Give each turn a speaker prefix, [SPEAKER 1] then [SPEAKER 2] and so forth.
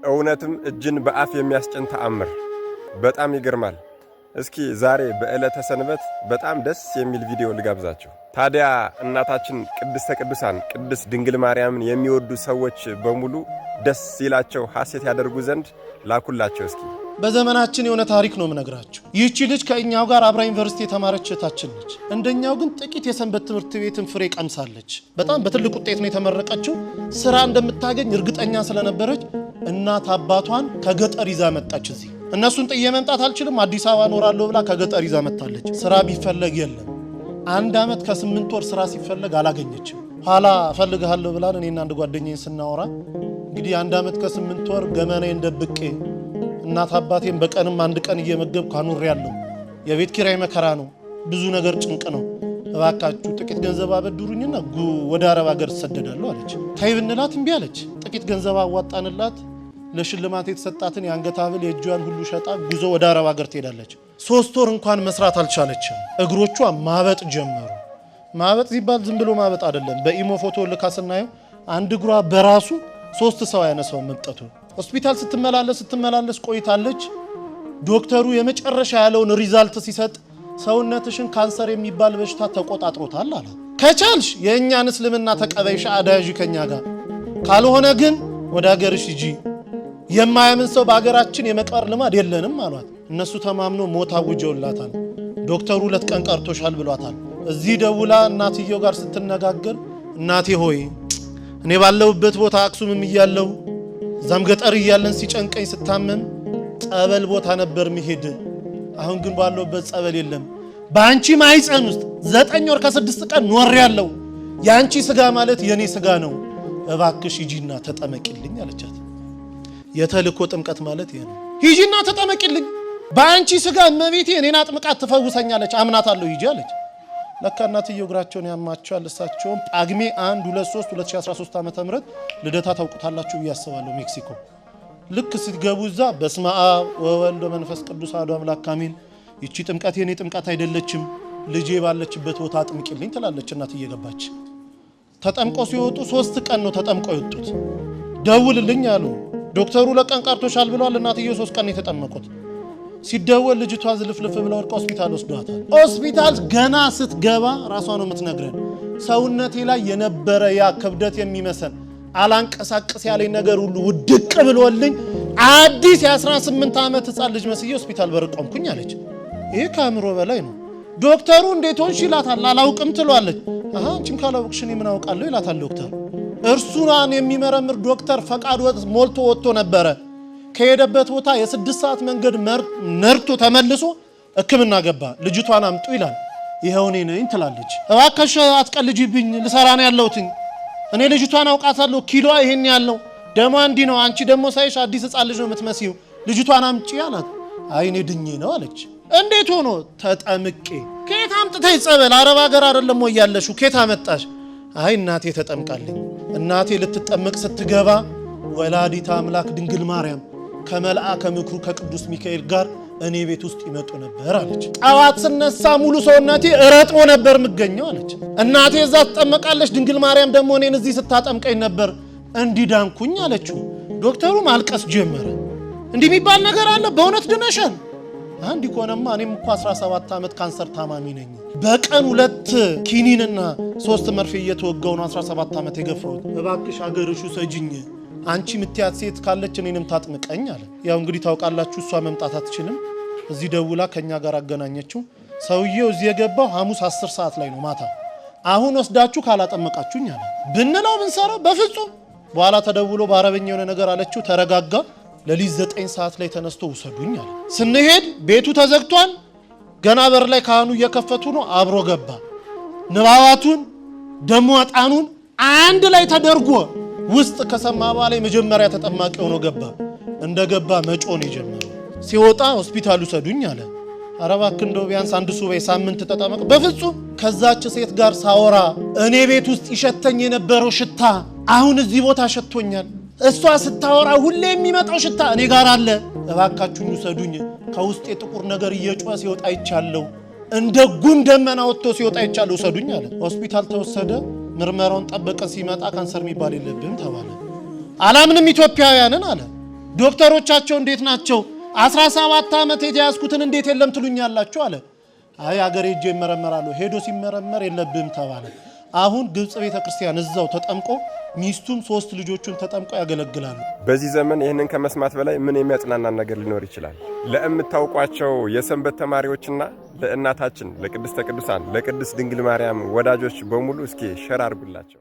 [SPEAKER 1] እውነትም እጅን በአፍ የሚያስጭን ተአምር፣ በጣም ይገርማል። እስኪ ዛሬ በዕለተ ሰንበት በጣም ደስ የሚል ቪዲዮ ልጋብዛችሁ። ታዲያ እናታችን ቅድስተ ቅዱሳን ቅድስት ድንግል ማርያምን የሚወዱ ሰዎች በሙሉ ደስ ይላቸው ሐሴት ያደርጉ ዘንድ ላኩላቸው እስኪ።
[SPEAKER 2] በዘመናችን የሆነ ታሪክ ነው የምነግራችሁ። ይህቺ ልጅ ከእኛው ጋር አብራ ዩኒቨርሲቲ የተማረች እህታችን ነች። እንደኛው ግን ጥቂት የሰንበት ትምህርት ቤትን ፍሬ ቀምሳለች። በጣም በትልቅ ውጤት ነው የተመረቀችው። ስራ እንደምታገኝ እርግጠኛ ስለነበረች እናት አባቷን ከገጠር ይዛ መጣች። እዚህ እነሱን ጥዬ መምጣት አልችልም፣ አዲስ አበባ እኖራለሁ ብላ ከገጠር ይዛ መጣለች። ስራ ቢፈለግ የለም። 1 ዓመት ከ8 ወር ስራ ሲፈለግ አላገኘችም። ኋላ እፈልግሃለሁ ብላን እኔና አንድ ጓደኛዬን ስናወራ፣ እንግዲህ 1 ዓመት ከ8 ወር ገመናዬን ደብቄ እናት አባቴን በቀንም አንድ ቀን እየመገብኩ አኑሬያለሁ። የቤት ኪራይ መከራ ነው፣ ብዙ ነገር ጭንቅ ነው። እባካችሁ ጥቂት ገንዘብ አበድሩኝና ወደ አረብ ሀገር እሰደዳለሁ አለች። ተይ ብንላት እምቢ አለች። ጥቂት ገንዘብ አዋጣንላት። ለሽልማት የተሰጣትን የአንገት ሐብል፣ የእጇን ሁሉ ሸጣ ጉዞ ወደ አረብ ሀገር ትሄዳለች። 3 ወር እንኳን መስራት አልቻለችም። እግሮቿ ማበጥ ጀመሩ። ማበጥ ሲባል ዝም ብሎ ማበጥ አይደለም። በኢሞ ፎቶ ልካ ስናየው አንድ እግሯ በራሱ ሶስት ሰው ያነሳው መብጠቱ። ሆስፒታል ስትመላለስ ስትመላለስ ቆይታለች። ዶክተሩ የመጨረሻ ያለውን result ሲሰጥ ሰውነትሽን ካንሰር የሚባል በሽታ ተቆጣጥሮታል አላት። ከቻልሽ የእኛን እስልምና ተቀበይ፣ ሻሃዳ ያዢ ከኛ ጋር፣ ካልሆነ ግን ወደ ሀገርሽ ሂጂ። የማያምን ሰው በሀገራችን የመቅበር ልማድ የለንም አሏት። እነሱ ተማምኖ ሞት አውጀውላታል። ዶክተሩ 2 ቀን ቀርቶሻል ብሏታል። እዚህ ደውላ እናትየው ጋር ስትነጋገር፣ እናቴ ሆይ፣ እኔ ባለሁበት ቦታ አክሱምም እያለሁ እዛም ገጠር እያለን ሲጨንቀኝ ስታመም ጸበል ቦታ ነበር ምሄድ። አሁን ግን ባለሁበት ጸበል የለም። በአንቺ ማህፀን ውስጥ 9 ወር ከ6 ቀን ኖሬያለሁ። የአንቺ ስጋ ማለት የኔ ስጋ ነው። እባክሽ ሂጂና ተጠመቂልኝ አለቻት። የተልእኮ ጥምቀት ማለት ይሄ ነው። ሂጂና ተጠመቂልኝ። በአንቺ ስጋ እመቤቴ እኔን አጥምቃት ትፈውሰኛለች፣ አምናታለሁ፣ ሂጂ አለች። ለካ እናትየው እግራቸውን ያማቸዋል። እሳቸውም ጳጉሜ 1 2 3 2013 ዓ.ም. ልደታ ታውቁታላችሁ ብዬ አስባለሁ። ሜክሲኮ ልክ ስትገቡ እዛ በስመ አብ ወወልድ ወመንፈስ ቅዱስ አሐዱ አምላክ አሜን። ይቺ ጥምቀት የኔ ጥምቀት አይደለችም፣ ልጄ ባለችበት ቦታ አጥምቂልኝ ትላለች እናት እየገባች። ተጠምቀው ሲወጡ 3 ቀን ነው ተጠምቀው የወጡት። ደውልልኝ አሉ ዶክተሩ። 2 ቀን ቀርቶሻል ብለዋል። እናትየው 3 ቀን ነው የተጠመቁት። ሲደወል ልጅቷ ዝልፍልፍ ብላ ወድቃ ሆስፒታል ወስዷታል። ሆስፒታል ገና ስትገባ ራሷ ነው የምትነግረን። ሰውነቴ ላይ የነበረ ያ ክብደት የሚመስል አላንቀሳቅስ ያለኝ ነገር ሁሉ ውድቅ ብሎልኝ አዲስ የ18 ዓመት ህፃን ልጅ መስዬ ሆስፒታል በር ቆምኩኝ አለች። ይሄ ከአእምሮ በላይ ነው። ዶክተሩ እንዴት ሆንሽ ይላታል። አላውቅም ትሏለች። አሃ፣ አንቺም ካላወቅሽ እኔ ምን አውቃለሁ ይላታል ዶክተር። እርሱን የሚመረምር ዶክተር ፈቃድ ሞልቶ ወጥቶ ነበረ። ከሄደበት ቦታ የ6 ሰዓት መንገድ ነርቶ ተመልሶ ሕክምና ገባ። ልጅቷን አምጡ ይላል። ይኸው እኔ ነኝ ትላለች። እባክሽ አትቀልጂብኝ፣ ልሰራ ነው ያለሁትኝ። እኔ ልጅቷን አውቃታለሁ። ኪሎዋ ይሄን ያለው፣ ደሟ እንዲህ ነው። አንቺ ደግሞ ሳይሽ አዲስ ሕፃን ልጅ ነው የምትመስዪው። ልጅቷን አምጪ አላት። አይ፣ እኔ ድኜ ነው አለች። እንዴት ሆኖ? ተጠምቄ። ከየት አምጥተሽ ጸበል? አረብ ሀገር አይደለም ወይ ያለሽው? ከየት አመጣሽ? አይ፣ እናቴ ተጠምቃልኝ። እናቴ ልትጠመቅ ስትገባ ወላዲተ አምላክ ድንግል ማርያም ከመልአከ ምክሩ ከቅዱስ ሚካኤል ጋር እኔ ቤት ውስጥ ይመጡ ነበር አለች። ጠዋት ስነሳ ሙሉ ሰውነቴ ረጥቦ ነበር የምገኘው አለች። እናቴ እዛ ትጠመቃለች፣ ድንግል ማርያም ደግሞ እኔን እዚህ ስታጠምቀኝ ነበር እንዲዳንኩኝ አለችው። ዶክተሩ ማልቀስ ጀመረ። እንዲህ የሚባል ነገር አለ? በእውነት ድነሻል? አንድ ከሆነማ እኔም እኮ 17 ዓመት ካንሰር ታማሚ ነኝ። በቀን ሁለት ኪኒንና ሶስት መርፌ እየተወጋው ነው 17 ዓመት የገፋሁት። እባክሽ አገርሽ ውሰጂኝ፣ አንቺ ምትያት ሴት ካለች እኔንም ታጥምቀኝ አለ። ያው እንግዲህ ታውቃላችሁ፣ እሷ መምጣት አትችልም። እዚህ ደውላ ከኛ ጋር አገናኘችው። ሰውዬው እዚህ የገባው ሐሙስ 10 ሰዓት ላይ ነው ማታ። አሁን ወስዳችሁ ካላጠመቃችሁኝ አለ። ብንለው ብንሰራው በፍጹም። በኋላ ተደውሎ በአረበኛ የሆነ ነገር አለችው። ተረጋጋ። ሌሊት 9 ሰዓት ላይ ተነስቶ ውሰዱኝ አለ። ስንሄድ ቤቱ ተዘግቷል። ገና በር ላይ ካህኑ እየከፈቱ ነው። አብሮ ገባ። ንባባቱን ደሞ ዕጣኑን አንድ ላይ ተደርጎ ውስጥ ከሰማ በኋላ የመጀመሪያ ተጠማቂ ሆኖ ገባ። እንደ ገባ መጮህ የጀመረው። ሲወጣ ሆስፒታል ውሰዱኝ አለ። ኧረ እባክህ እንደው ቢያንስ አንድ ሱባኤ ሳምንት ተጠመቅ። በፍጹም፣ ከዛች ሴት ጋር ሳወራ እኔ ቤት ውስጥ ይሸተኝ የነበረው ሽታ አሁን እዚህ ቦታ ሸቶኛል። እሷ ስታወራ ሁሌ የሚመጣው ሽታ እኔ ጋር አለ። እባካችሁኝ ውሰዱኝ። ከውስጤ ጥቁር ነገር እየጮኸ ሲወጣ አይቻለሁ። እንደ ጉም ደመና ወጥቶ ሲወጣ አይቻለሁ። ውሰዱኝ አለ። ሆስፒታል ተወሰደ። ምርመራውን ጠበቀ። ሲመጣ ካንሰር የሚባል የለብህም ተባለ። አላምንም ኢትዮጵያውያንን አለ። ዶክተሮቻቸው እንዴት ናቸው? 17 ዓመት የተያዝኩትን እንዴት የለም ትሉኛላችሁ አለ። አይ አገሬ ሄጄ ይመረመራሉ። ሄዶ ሲመረመር የለብህም ተባለ። አሁን ግብፅ ቤተ ክርስቲያን እዛው ተጠምቆ ሚስቱም 3 ልጆቹን ተጠምቆ ያገለግላሉ።
[SPEAKER 1] በዚህ ዘመን ይህንን ከመስማት በላይ ምን የሚያጽናናን ነገር ሊኖር ይችላል? ለእምታውቋቸው የሰንበት ተማሪዎችና ለእናታችን ለቅድስተ ቅዱሳን ለቅድስት ድንግል ማርያም ወዳጆች በሙሉ እስኪ share አድርጉላቸው።